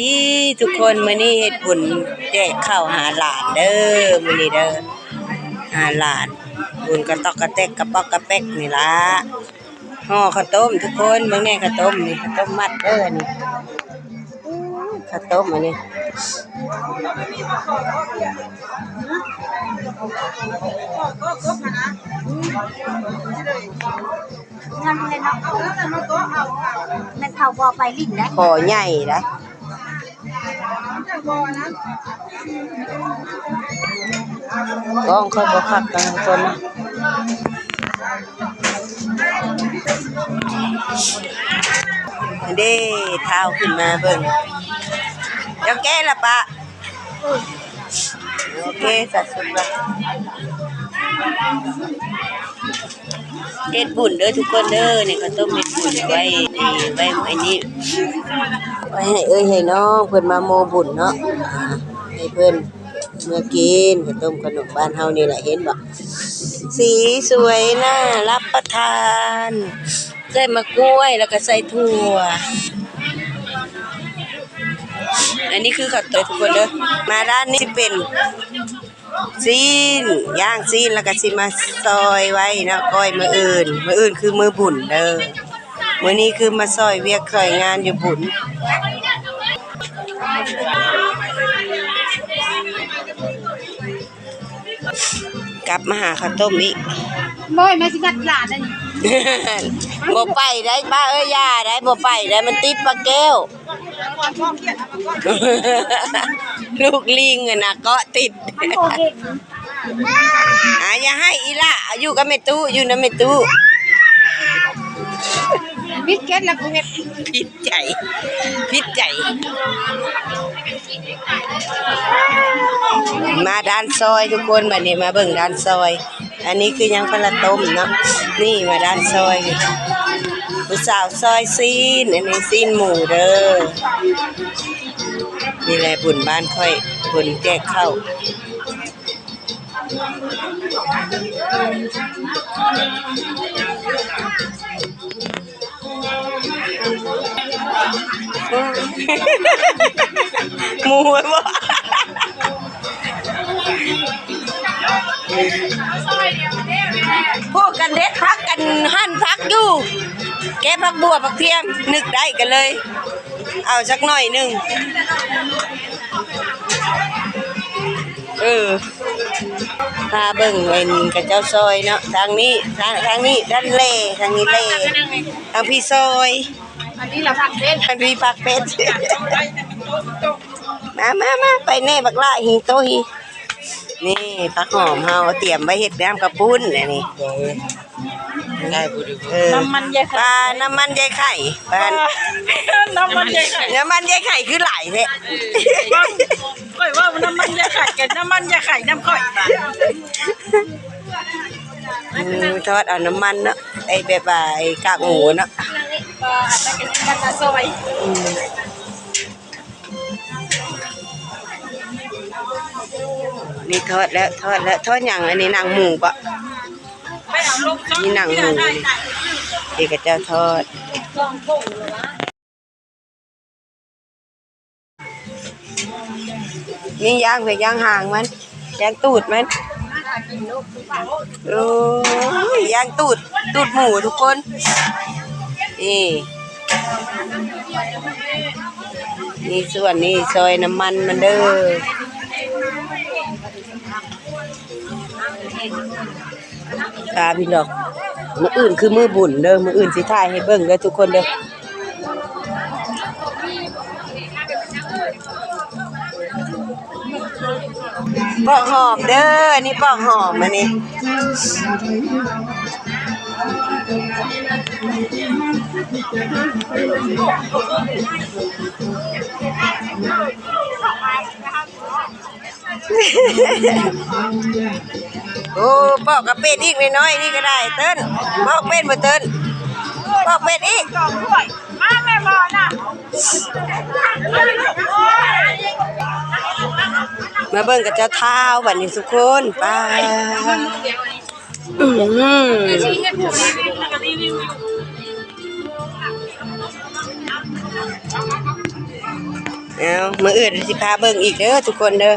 ດີທຸກຄົນ ມື້ນີ້ເຮັດບຸນແຈກເຂົ້າຫາຫຼານເດີ ມື້ນີ້ເດີ ຫາຫຼານ ບຸນກະຕອກກະແຕກກະປອກກະແປກນີ້ລະ ຫໍ່ເຂົ້າຕົ້ມທຸກຄົນ ເບິ່ງແດ່ເຂົ້າຕົ້ມນີ້ ເຂົ້າຕົ້ມມັດເດີນີ້ ເຂົ້າຕົ້ມອັນນີ້ ງາມເລີຍເນາະ ແມ່ນເຂົາບໍ່ໄປຫຼິ້ນໄດ໋ ຂໍໃຫຍ່ໄດ໋ ກ້ອງຂ້ອຍບໍ່ຄັກນະທຸກຄົນນະ ເດ້ ທ້າວຂຶ້ນມາເບິ່ງ ເຈົ້າແກ້ລະປະ. ໂອເຄ ສາທຸລະ ເຮັດບຸນເດີທຸກຄົນເດີ ນີ້ເຂົ້າຕົ້ມເຮັດບຸນໄວ້ ນີ້ໄວ້ອັນນີ້ ໄວ້ໃຫ້ເອີຍໃຫ້ນ້ອງ ເພິ່ນມາໂມບຸນເນາະ ອ່າ ໃຫ້ເພິ່ນເມືອກິນເຂົ້າຕົ້ມຂະໜົມບ້ານເຮົານີ້ແຫຼະ ເຫັນບໍ່ ສີສວຍໜ້າຮັບປະທານ ໃສ່ໝາກກ້ວຍ ແລ້ວກໍໃສ່ຖົ່ວ ອັນນີ້ຄືເຂົ້າຕົ້ມທຸກຄົນເດີ ມາດ້ານນີ້ຊິເປັນຊີ້ນ ຍ່າງຊີ້ນ ແລ້ວກໍຊິມາຊອຍໄວ້ເນາະ ກ້ອຍມື້ອື່ນ ມື້ອື່ນຄືມື້ບຸນເດີ ມື້ນີ້ຄືມາຊອຍວຽກຊອຍງານຢູ່ບຸນ ກັບມາຫາເຂົ້າຕົ້ມອີກ ໂອ້ຍ ມາຊິກັດຫຼານອັນນີ້ ບໍ່ໄປໄດ້ປ້າເອີຍ ຢ່າໄດ້ ບໍ່ໄປໄດ້ ມັນຕິດປາແກ້ວ ລູກລິງຫັ້ນນະເກາະຕິດ ມັນບໍ່ເຫັນ ອ່າ ຢ່າໃຫ້ອີ່ຫຼ້າ ຢູ່ກັບແມ່ຕູ້ ຢູ່ນຳແມ່ຕູ້ ຜິດເຂດລະກູເຮັດ ຜິດໃຈ ຜິດໃຈ ມາດ້ານຊອຍທຸກຄົນ ບາດນີ້ມາເບິ່ງດ້ານຊອຍ ອັນນີ້ຄືຫຍັງ ປາລະຕົ້ມເນາະ ນີ້ມາດ້ານຊອຍ ຜູ້ສາວຊອຍຊີ້ນ ອັນນີ້ຊີ້ນໝູເດີ ນີ້ແຫຼະບຸນບ້ານຂ້ອຍ ບຸນແຈກເຂົ້າ ໝູບໍ່ ພວກກັນເດັດຜັກ ກັນຫັ່ນຜັກຢູ່ ແກະຜັກບົ່ວຜັກທຽມ ນຶກໄດ້ກໍເລີຍ ເອົາຈັກໜ້ອຍໜຶ່ງ ເອີ ພາເບິ່ງເຫັນເຂົາເຈົ້າຊອຍເນາະ ທາງນີ້ ທາງ ທາງນີ້ດ້ານແລ່ ທາງນີ້ແລ່ ທາງພີ້ຊອຍ ອັນນີ້ລະຜັກເຜັດ ອັນນີ້ຜັກເຜັດ ມາ ມາ ມາ ໄປແນ່ບັກຫຼ້າ ຫິງໂຕຫີ ນີ້ຜັກຫອມເຮົາຕຽມໄວ້ເຮັດນ້ຳກະປຸ້ນ ອັນນີ້ ໄດ້ບໍ່ດີ ເອີ ນ້ຳມັນຢາຍໄຂ່ ປາ ນ້ຳມັນຢາຍໄຂ່ ປາ ນ້ຳມັນຢາຍໄຂ່ ນ້ຳມັນຢາຍໄຂ່ຄືຫຼາຍແທ້ ເອີ ຂ້ອຍເວົ້ານ້ຳມັນຢາຍໄຂ່ກັນ ນ້ຳມັນຢາຍໄຂ່ນຳຂ້ອຍ ອືມ ທອດເອົານ້ຳມັນເນາະ ໄອ້ແບບວ່າໄອ້ກາກໝູເນາະ ອືມ ນີ້ທອດແລ້ວ ທອດແລ້ວ ທອດຫຍັງ ອັນນີ້ໜັງໝູບໍ? ນີ້ໜັງໝູ ທີ່ເຂົາເຈົ້າທອດ ນີ້ຍ່າງ ໄປຍ່າງຫາງມັນ ຍ່າງຕູດມັນ ໂອ້ຍ ຍ່າງຕູດ ຕູດໝູທຸກຄົນ ນີ້ ນີ້ສ່ວນນີ້ຊອຍນ້ຳມັນມັນເດີ ກາພີ່ນ້ອງ ມື້ອື່ນຄືມື້ບຸນເດີ ມື້ອື່ນຊິຖ່າຍໃຫ້ເບິ່ງເດີທຸກຄົນເດີ ປອກຫອມເດີ ອັນນີ້ປອກຫອມ ອັນນີ້ ໂອ້ ປອກກະເປັນອີກ ນ້ອຍໆນີ້ກະໄດ້ ເຕີນ ປອກເປັນບໍ່ເຕີນ ປອກເປັນອີກ ມາແມ່ໝໍນະ ມາເບິ່ງເຂົາເຈົ້າທ້າວບັດນີ້ທຸກຄົນ ປ້າ ອືມ ອັນ ເອົາ ມື້ອື່ນຊິພາເບິ່ງອີກເດີທຸກຄົນເດີ.